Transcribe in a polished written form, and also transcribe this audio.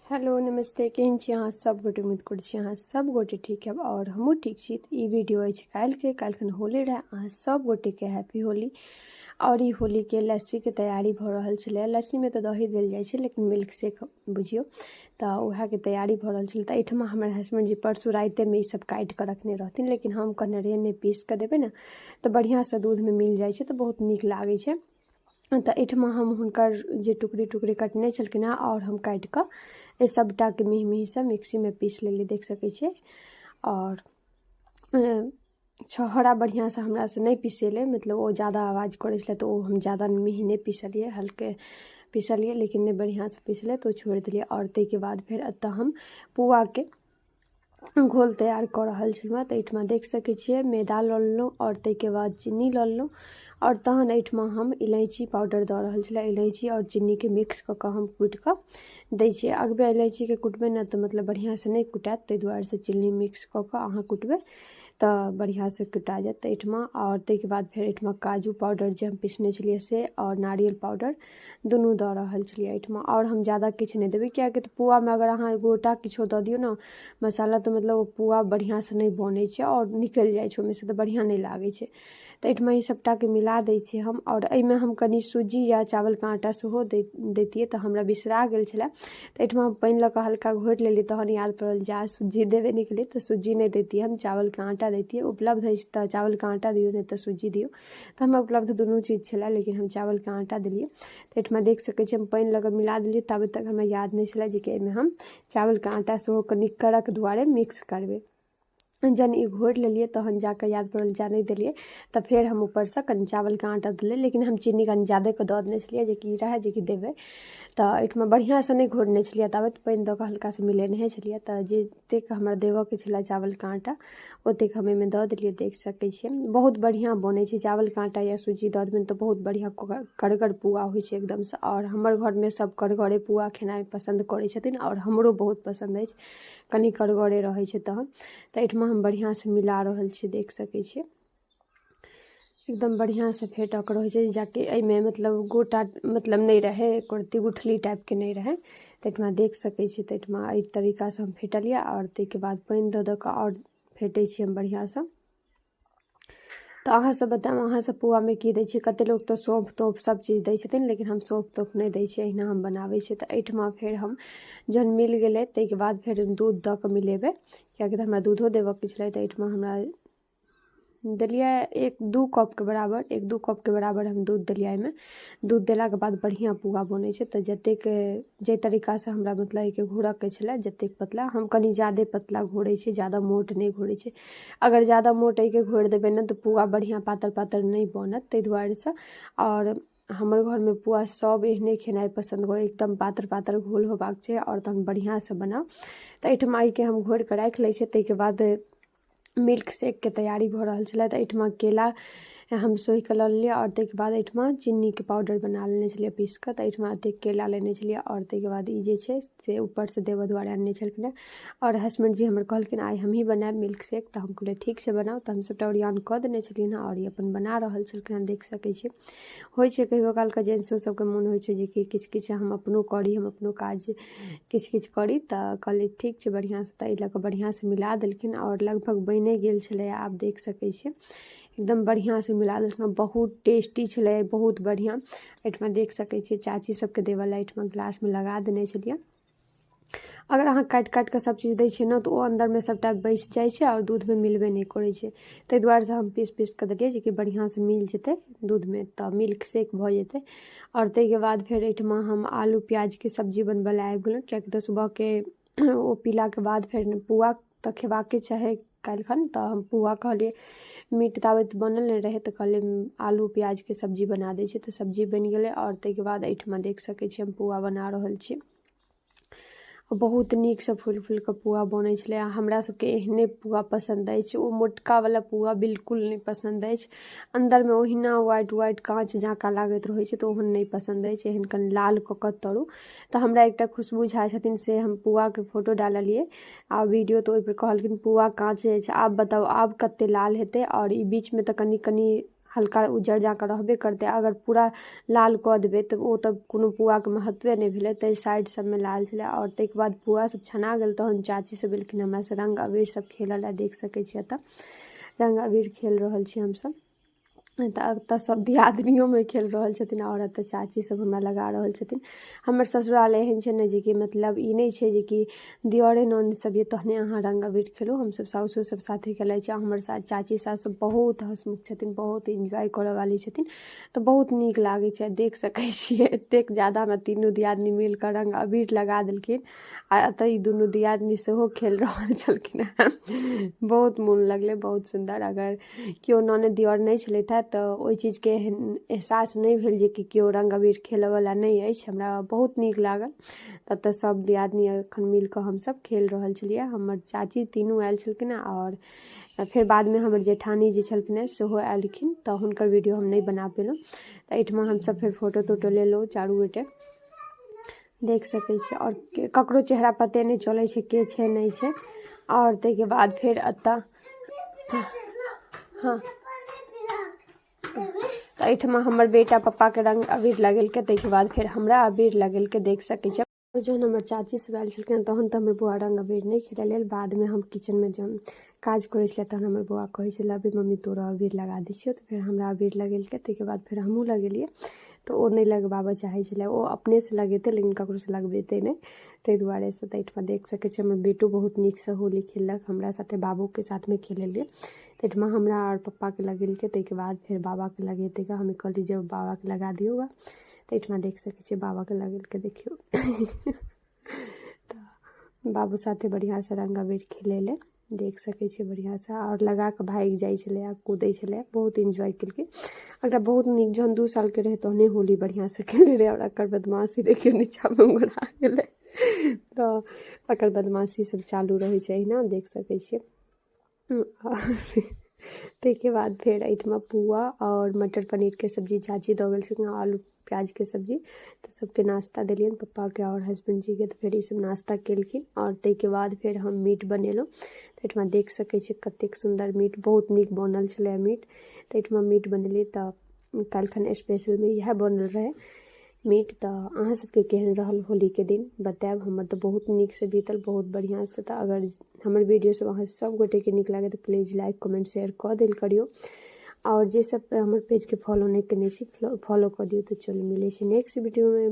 Hello नमस्ते, केहन छी अहाँ सब गोटे? उम्मीद करै छी अहाँ सब गोटे ठीक हैब और हमहूँ ठीक छी। तऽ ई वीडियो अछि काल्हिके, काल्हिखन होली रहै। अहाँ सब गोटेके हैप्पी होली। और ई होलीके लस्सीके तैयारी भऽ रहल छलै। लस्सीमे तऽ दही देल जाइ छै, लेकिन मिल्क शेक बुझियौ तऽ उएहके तैयारी भऽ रहल छलै। तऽ एहिठमा हमर हसबैंड जी परसू रातिमे ई सब काटिकऽ रखने रहथिन, लेकिन हम कहने रहियै नहि, पीस कऽ देबै ने तऽ बढ़िआँसँ दूधमे मिल जाइ छै, तऽ बहुत नीक लागै छै। तऽ एहिठमा हम हुनकर जे टुकड़ी टुकड़ी कटने छलखिन हेँ आओर हम काटि कऽ एहि सभटाके मेही मेहीसँ मिक्सीमे पीस लेलियै, देख सकै छियै। आओर छहोरा बढ़िआँसँ हमरासँ नहि पिसेलै, मतलब ओ ज्यादा आवाज करै छलै, तऽ ओ हम ज्यादा मेही नहि पिसलियै, हल्के पिसलियै, लेकिन नहि बढ़िआँसँ पिसलै तऽ ओ छोड़ि देलियै। आओर ताहिके बाद फेर एतऽ हम पुआके घोल तैयार कऽ रहल छलहुँ। तऽ एहिठमा देख सकै छियै, मैदा लऽ लेलहुँ आओर ताहिके बाद चीनी लऽ लेलहुँ आओर तहन एहिठमा हम इलायची पाउडर दऽ रहल छलहुँ। इलायची आओर चीनीके मिक्स कऽ कऽ हम कुटि कऽ दै छियै। अगबे इलायचीके कुटबै ने तऽ मतलब बढ़िआँसँ नहि कुटायत, ताहि दुआरेसँ चीनी मिक्स कऽ कऽ अहाँ कुटबै तऽ बढ़िआँसँ कुटा जायत। तऽ एहिठमा आओर ताहिके बाद फेर एहिठमा काजू पाउडर जे हम पिसने छलियै से आओर नारियल पाउडर दुनू दऽ रहल छलियै एहिठमा। आओर हम ज्यादा किछु नहि देबै, किएकि तऽ पुआमे अगर अहाँ गोटा किछो दऽ दियौ ने मसाला तऽ मतलब ओ पुआ बढ़िआँसँ नहि बनै छै आओर निकलि जाइ छै ओहिमेसँ, तऽ बढ़िआँ नहि लागै छै। तऽ एहिठमा ई सभटाके मिला दै छियै हम। आओर एहिमे हम कनि सूजी या चावलके आटा सेहो दैतियै, तऽ हमरा बिसरा गेल छलै। तऽ एहिठमा हम पानि लऽ कऽ हल्का घोरि लेलियै, तहन याद पड़ल जे सूजी देबे नहि केलियै। तऽ सूजी नहि दैतियै हम, चावलके आटा दैतियै। उपलब्ध अछि तऽ चावलके आटा दियौ, नहि तऽ सूजी दियौ। तऽ हमरा उपलब्ध दुनू चीज छलै, लेकिन हम चावलके आटा देलियै। तऽ एहिठमा देख सकै छियै, हम पानि लऽ कऽ मिला देलियै। ताबे तक हमरा याद नहि छलै जेकि एहिमे हम चावलके आटा सेहो कनि कड़क दुआरे मिक्स करबै। जहन ई घोरि लेलियै तहन जाकऽ याद पड़ल जा नहि देलियै। तऽ फेर हम ऊपरसँ कनि चावलके आटा देलियै, लेकिन हम चीनी कनि ज्यादे कऽ दऽ देने छलियै, जेकि रहए जेकि देबै। तऽ एहिठमा बढ़िआँसँ नहि घोरने छलियै ताबत, पानि दऽ कऽ हल्कासँ मिलेनहे छलियै। तऽ जतेक हमरा देबऽके छलै चावलके आटा, ओतेक हम एहिमे दऽ देलियै। देख सकै छियै, बहुत बढ़िआँ बनै छै। चावलके आटा या सूजी दऽ देबै तऽ बहुत बढ़िआँ कड़गर पुआ होइ छै एकदमसँ। आओर हमर घरमे सब कड़गरे पुआ खेनाइ पसन्द करै छथिन आओर हमरो बहुत पसन्द अछि, कनि कड़गरे रहै छै तहन। तऽ एहिठमा हम बढ़िआँसँ मिला रहल छियै, देख सकै छियै, एकदम बढ़िआँसँ फेटऽके रहै छै, जाकि एहिमे मतलब गोटा मतलब नहि रहै, एको रत्ती गुठली टाइपके नहि रहै। तऽ एहिठमा देख सकै छियै, तऽ एहिठमा एहि तरीकासँ हम फेटलियै आओर ताहिके बाद पानि दऽ दऽ कऽ आओर फेटै छियै हम बढ़िआँसँ। तऽ अहाँ सब बताउ, अहाँ सब पुआमे की दै छियै? कते लोक तऽ सौंफ तौंफ सब चीज दै छथिन, लेकिन हम सौंफ तौंफ नहि दै छियै, एहिना हम बनाबै छियै। तऽ एहिठमा फेर हम जहन मिल गेलै ताहिके बाद फेर दूध दऽ कऽ मिलेबै, किएकि तऽ हमरा दूधो देबऽके छलै। तऽ एहिठमा हमरा देलियै 1-2 कपके बराबर, 1-2 कपके बराबर हम दूध देलियै एहिमे। दूध देलाके बाद बढ़िआँ पुआ बनै छै। तऽ जतेक जाहि तरीकासँ हमरा मतलब एहिके घोरऽके छलै, जतेक पतला, हम कनि ज्यादे पतला घोरै छियै, ज्यादा मोट नहि घोरै छियै। अगर ज्यादा मोट एहिके घोरि देबै ने तऽ पुआ बढ़िआँ पातर पातर नहि बनत, ताहि दुआरेसँ। आओर हमर घरमे पुआ सब एहने खेनाइ पसन्द करै, एकदम पातर पातर घोल होबाक छै आओर तहन बढ़िआँसँ बनाउ। तऽ एहिठमा एहिके हम घोरिकऽ राखि लै छियै। ताहिके बाद मिल्क शेकके तैयारी भऽ रहल छलै। तऽ एहिठमा केला हम सोहिकऽ लऽ लेलियै आओर ताहिके बाद एहिठमा चिन्नीके पाउडर बना लेने छलियै पीस कऽ। तऽ एहिठमा एतेक केला लेने छलियै आओर ताहिके बाद ई जे छै से ऊपरसँ देबऽ दुआरे आनने छलखिन हेँ। आओर हसबैंड जी हमर कहलखिन आइ हमहीँ बनायब मिल्क शेक। तऽ हम कहलियै ठीक छै, बनाउ। तऽ हम सभटा ओरियान कऽ देने छलियनि हेँ आओर ई अपन बना रहल छलखिन हेँ। देख सकै छियै, होइ छै कहियो कालके जेंट्सो सबके मोन होइ छै जेकि किछु किछु हम अपनो करी, हम अपनो काज किछु किछु करी। तऽ कहलियै ठीक छै, बढ़िआँसँ। तऽ एहि लऽ कऽ बढ़िआँसँ मिला देलखिन आओर लगभग बनिए गेल छलै। आब देख सकै छियै, एकदम बढ़िआँसँ मिला देलखिन, बहुत टेस्टी छलै, बहुत बढ़िआँ। एहिठमा देख सकै छियै, चाची सबके देबऽ लए एहिठमा ग्लासमे लगा देने छलियै। अगर अहाँ काटि काटि कऽ सब चीज दै छियै ने तऽ ओ अन्दरमे सबटा बैसि जाइ छै आओर दूधमे मिलबे नहि करै छै। ताहि दुआरेसँ हम पीस पीस कऽ देलियै जेकि बढ़िआँसँ मिल जेतै दूधमे, तऽ मिल्क शेक भऽ जेतै। आओर ताहिके बाद फेर एहिठमा हम आलू प्याजके सब्जी बनबऽ लए आबि गेलहुँ, किएकि तऽ सुबहके ओ पीलाके बाद फेर पुआ तऽ खेबाके चाही काल्हिखन। तऽ हम पुआ कहलियै, मीट ताबत बनल नहि रहै, तऽ कहलियै आलू प्याजके सब्जी बना दै छियै। तऽ सब्जी बनि गेलै आओर ताहिके बाद एहिठमा देख सकै छियै, हम पुआ बना रहल छी। बहुत नीकसँ फूलि फूलि कऽ पुआ बनै छलै। आ हमरा सबके एहने पुआ पसन्द अछि, ओ मोटकावला पुआ बिल्कुल नहि पसन्द अछि। अन्दरमे ओहिना व्हाइट व्हाइट काँच जकाँ लागैत रहै छै, तऽ ओहन नहि पसन्द अछि। एहन कनि लाल कऽ कऽ तरू। तऽ हमरा एकटा खुशबू झा छथिन, से हम पुआके फोटो डाललियै आ वीडियो, तऽ ओहिपर कहलखिन पुआ काँच अछि, आब बताउ आब कते लाल हेतै? आओर ई बीचमे तऽ कनि कनि हल्का उज्जर जकाँ रहबे करतै। अगर पूरा लाल कऽ देबै तऽ ओ तऽ कोनो पुआके महत्वे नहि भेलै। ताहि साइड सबमे लाल छलै। आओर ताहिके बाद पुआ सब छना गेल तहन चाची सब एलखिन हमरासँ रङ्ग अबीर सब खेलऽ लए। देख सकै छी एतऽ रङ्ग अबीर खेल रहल छी हमसब। तऽ एतऽ सब दियादनियोमे खेल रहल छथिन आओर एतऽ चाची सब हमरा लगा रहल छथिन। हमर ससुराल एहन छै ने जेकि मतलब ई नहि छै जेकि दियरे ननद सब यऽ तहने अहाँ रङ्ग अबीर खेलू। हमसब साउसो सब साथे खेलाइ छी। हमर चाची सास सब बहुत हँसमुख छथिन, बहुत एन्जॉय करऽवाली छथिन, तऽ बहुत नीक लागै छै। देख सकै छियै एतेक ज्यादा हमरा तीनू दियादनी मिलकऽ रङ्ग अबीर लगा देलखिन। आ एतऽ ई दुनू दियादनी सेहो खेल रहल छलखिन हेँ। बहुत मोन लगलै, बहुत सुन्दर। अगर केओ ननद दियर नहि छलथि हेँ तऽ ओहि चीजके एहन एहसास नहि भेल जेकि केओ रङ्ग अबीर खेलऽवला नहि अछि। हमरा बहुत नीक लागल। ततऽ सब दियादनी एखन मिलकऽ हमसब खेल रहल छलियै। हमर चाची तीनू आयल छलखिन हेँ आओर फेर बादमे हमर जेठानी जे छलखिन हेँ सेहो आयलखिन, तऽ हुनकर वीडियो हम नहि बना पेलहुँ। तऽ एहिठमा हमसब फेर फोटो तोटो लेलहुँ चारू गोटे, देख सकै छी। आओर ककरो चेहरा पते नहि चलै छै के छै नहि छै। आओर ताहिके बाद फेर एतऽ हँ तऽ एहिठमा हमर बेटा पप्पाके रङ्ग अबीर लगेलकै, ताहिके बाद फेर हमरा अबीर लगेलकै, देख सकै छी। जहन हमर चाची सब आयल छलखिन तहन तऽ हमर बौआ रङ्ग अबीर नहि खेलै लेल। बादमे हम किचनमे जहन काज करै छलियै तहन हमर बौआ कहै छलै अभी मम्मी तोरा अबीर लगा दै छियौ। तऽ फेर हमरा अबीर लगेलकै, ताहिके बाद फेर हमहूँ लगेलियै। तऽ ओ नहि लगबाबऽ चाहै छलै, ओ अपनेसँ लगेतै लेकिन ककरोसँ लगबेतै नहि, ताहि दुआरेसँ। तऽ एहिठमा देख सकै छियै हमर बेटो बहुत नीकसँ होली खेललक हमरा साथे, बाबूके साथमे खेलेलियै। तऽ एहिठमा हमरा आओर पप्पाके लगेलकै, ताहिके बाद फेर बाबाके लगेतै गऽ। हम कहलियै जे बाबाके लगा दियौ गऽ। तऽ एहिठमा देख सकै छियै बाबाके लगेलकै, देखियौ। तऽ बाबू साथे बढ़िआँसँ रङ्ग अबीर खेलेलै, देख सकै छियै बढ़िआँसँ। आओर लगा कऽ भागि जाइ छलै आ कूदै छलै, बहुत एन्जॉय केलकै। एकरा बहुत नीक, जहन 2 सालके रहै तहने होली बढ़िआँसँ खेलने रहै। आओर एकर बदमाशी देखियौ, नीचाँमे ओंघरा गेलै। तऽ एकर बदमाशी सब चालू रहै छै एहिना, देख सकै छियै। ताहिके बाद फेर एहिठमा पुआ आओर मटर पनीरके सब्जी चाची दऽ गेल छलखिन, आलू प्याजके सब्जी। तऽ सबके नाश्ता देलियनि, पप्पाके आओर हसबैंड जीके। तऽ फेर ईसब नाश्ता केलखिन। आओर ताहिके बाद फेर हम मीट बनेलहुँ। तऽ एहिठमा देख सकै छियै कतेक सुन्दर मीट, बहुत नीक बनल छलै मीट। तऽ एहिठमा मीट बनेलियै, तऽ काल्हिखन स्पेशलमे इएह बनल रहै मीट। तऽ अहाँ सबके केहन रहल होलीके दिन बतायब। हमर तऽ बहुत नीकसँ बीतल, बहुत बढ़िआँसँ। तऽ अगर हमर वीडियो सब अहाँ सब गोटेके नीक लागै तऽ प्लीज लाइक कमेंट शेयर कऽ देल करियौ। आओर जे सब हमर पेजके फॉलो नहि केने छी फॉलो कऽ दियौ। तऽ चलू मिलै छी नेक्स्ट वीडियोमे।